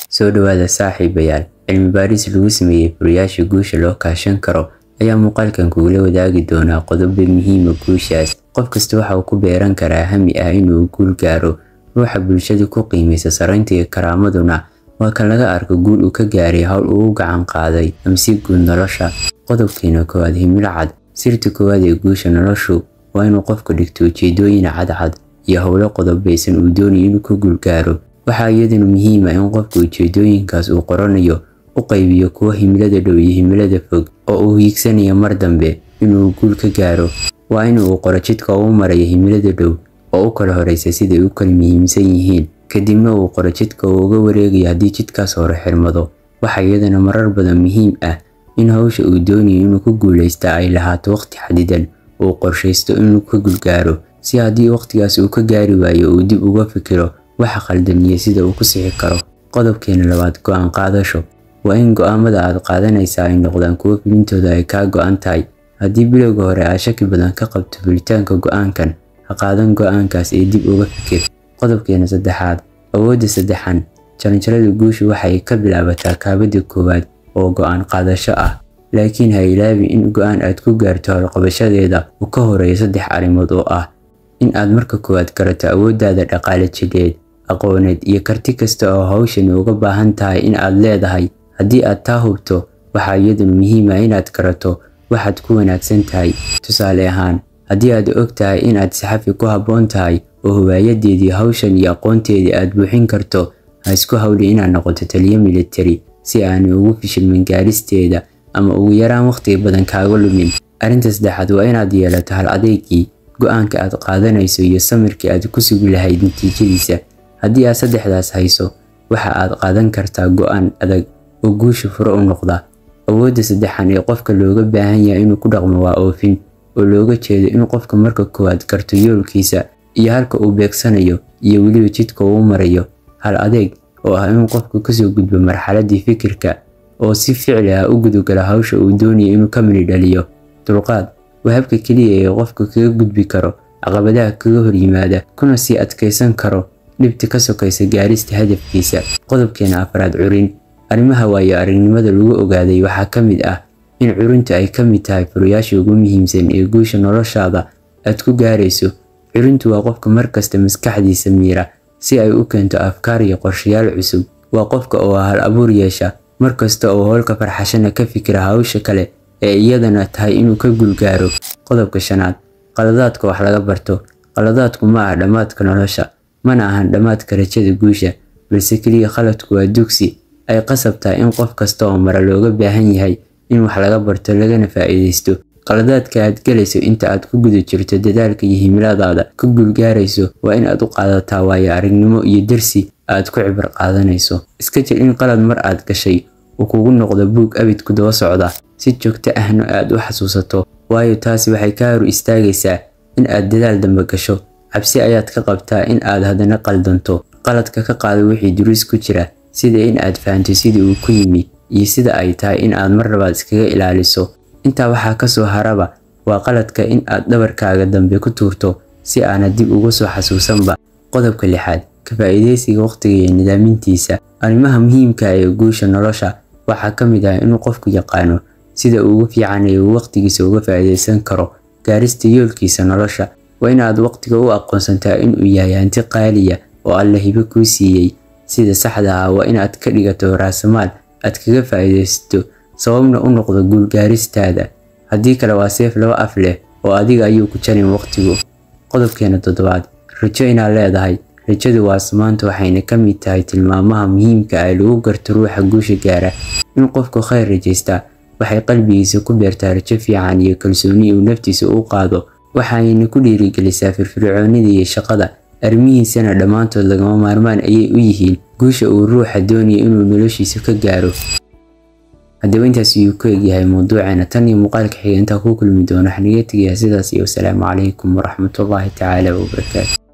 Soo dhawaada saaxiibayaal, cilmi baaris lagu sameeyay furayaasha guusha loo kaashan karo ayaa muuqaalkan kugula wadaagi doona qodobo muhiim ah guushaas. Qof kasta waxa uu ku beeran karaa hami ah inuu guul gaaro. Ruuxa bulshada ku qiimeysa saraynta iyo karaamaduna waa kan laga arko guul uu ka gaaray hawl uu gacan qaaday ama si guud nolosha. Qodobkeena koowaad, himilo cad. Sirta koowaad ee guusha noloshu waa inuu qofku dhigto ujeedooyin cadcad iyo howlo qodobeysan uu doonayo inuu ku guul gaaro. Waxaa iyaduna muhiim ah in qofku ujeedooyinkaas uu qoranayo u qaybiyo kuwa himilada dhow iyo himilada fog oo uu hiigsanayo mar dambe inuu guul ka gaaro. Waa in uu qoro jidka uu marayo himilada dhow oo u kala horeysa siday u kala muhiimsan yihiin, kadibna uu qoro jidka uu uga wareegayo haddii jidkaas hore xirmado. Waxaa iyadana marar badan muhiim ah in hawsha uu doonayo inuu ku guuleysta ay lahaato waqti xadidan uu qorsheysto inuu ka guul gaaro, si haddii waqtigaas uu ka gaari waayo uu dib uga fikiro waxa khaldan iyo sida uu ku sixi karo. Qodobkeena labaad, go'aan qaadasho. Waa in go'aamada aad qaadanaysaa ay noqdaan kuwo fulintooda ay kaa go'an tahay. Haddii bilowga hore aad shaki badan ka qabto fulitaanka go'aankan, ha qaadan go'aankaas ee dib uga fikir. Qodobkeena saddexaad, awoodda saddexan. Jaranjarada guushu waxay ka bilaabataa kaabada koowaad oo go'aan qaadasho ah, laakiin ha ilaawin in go'aan aad ku gaarto howlqabashadeeda uu ka horeeyo saddex arrimood oo ah in aad marka koowaad garato awooddaada dhaqaale, jidheed, aqooneed iyo karti kasta oo hawshani uga baahan tahay in aad leedahay. Haddii aad taa hubto, waxaa iyaduna muhiim ah inaad garato waxaad ku wanaagsan tahay. Tusaale ahaan, haddii aad og tahay in aad saxafi ku habboon tahay oo hawaayadeedii hawshan iyo aqoonteedii aad buuxin karto, ha isku hawlin inaad noqoto taliye military si aanay ugu fishilmin gaaristeeda ama ugu yaraan waqti badan kaaga lumin. Arrinta saddexaad waa inaad yeelato hal adeygii go'aanka aad qaadanayso iyo samirkii aad ku sugi lahayd natiijadiisa. Haddii aad saddexdaas hayso, waxa aad qaadan kartaa go'aan adag oo guusha furo u noqda. Awoodda saddexan ee qofka looga baahan yahay inuu ku dhaqmo waa oofin, oo looga jeedo in qofka marka koowaad garto yoolkiisa iyo halka uu beegsanayo iyo weliba jidka uu marayo. Hal adeeg oo ah in qofku kasoo gudbo marxaladdii fikirka oo si ficli ah u gudugala hawsha uu doonayo inuu ka mini dhaliyo. Dulqaad waa habka keliya ee qofku kaga gudbi karo caqabadaha kaga hor yimaada, kuna sii adkeysan karo dhibta ka sokaysa gaarista hadafkiisa. Qodobkeena afraad, curin. Arrimaha waayo aragnimada lagu ogaaday waxaa ka mid ah in curintu ay ka mid tahay furayaasha ugu muhiimsan ee guusha noloshaada aad ku gaarayso. Curintu waa qofka markasta maskaxdiisa miira si ay u keento afkaar iyo qorshayaal cusub. Waa qofka oo hal abuur yeesha markasta oo howlka farxashana ka fikira hawsha kale ee iyadana tahay inuu ka guul gaaro. Qodobka shanaad, qaladaadka wax laga barto. Qaladaadku ma aha dhammaadka nolosha, mana ahan dhammaadka rajada guusha, balse keliya khaladku waa dugsi ay qasab tahay in qof kasta oo mara looga baahan yahay in wax laga barto lagana faa'iideysto. Qaladaadka aad galayso inta aad ku guda jirto dadaalka iyo himiladaada ka guul gaarayso waa in aad u qaadataa waayo aragnimo iyo darsi aad ku cibro qaadanayso. Iska jir in qalad mar aad gashay uu kugu noqdo buug abid ku daba socda, si joogto ahna aad u xasuusato, waayo taasi waxay kaa hor istaagaysaa in aad dadaal dambe gasho. Cabsi ayaad ka qabtaa in aad haddana qaldanto. Qaladka ka qaado wixii duruus ku jira, sida in aad fahanto sidii uu ku yimi iyo sida ay tahay in aad mar labaad iskaga ilaaliso. Intaa waxaa ka soo haraba waa qaladka in aad dhabarkaaga dambe ku tuurto si aanad dib uga soo xasuusanba. Qodobka lixaad, ka faa'iideysiga waqtiga iyo nidaamintiisa. Arrimaha muhiimka ah ee guusha nolosha waxaa ka mid ah inuu qofku yaqaano sida ugu fiican ee uu waqtigiisa uga faa'iideysan karo gaarista yoolkiisa nolosha. Waa in aad waqtiga u aqoonsantaa inuu yahay hanti qaaliya oo Alle hibo kuu siiyey. Sida saxda ah waa in aad ka dhigato raasamaal aad kaga faa'iideysato, sababna u noqdo guul gaaristaada. Haddii kale waa seef laba af leh oo adiga ayuu ku jarin waqtigu. Qodobkeena toddobaad, rajo inaad leedahay. Rajadu waa samaanta, waxayna ka mid tahay tilmaamaha muhiimka ah ee lagu garto ruuxa guusha gaara. In qofku khayr rajaystaa waxay qalbigiisa ku beertaa rajo fiican iyo kalsooni uu naftiisa u qaado, waxayna ku dhiirigelisaa firfircoonida iyo shaqada. Arrimihiisana dhammaantood lagama maarmaan ayay u yihiin guusha uu ruuxa doonayo inuu noloshiisa ka gaaro. Haddaba intaas ayuu ku egyahay mawduuceena. Tan iyo muuqaalka xiga intaa ku kulmi doono, waxaan iga tegayaa sidaas iyo wasalaamu calaykum waraxmatullaahi tacaala wabarakaatu.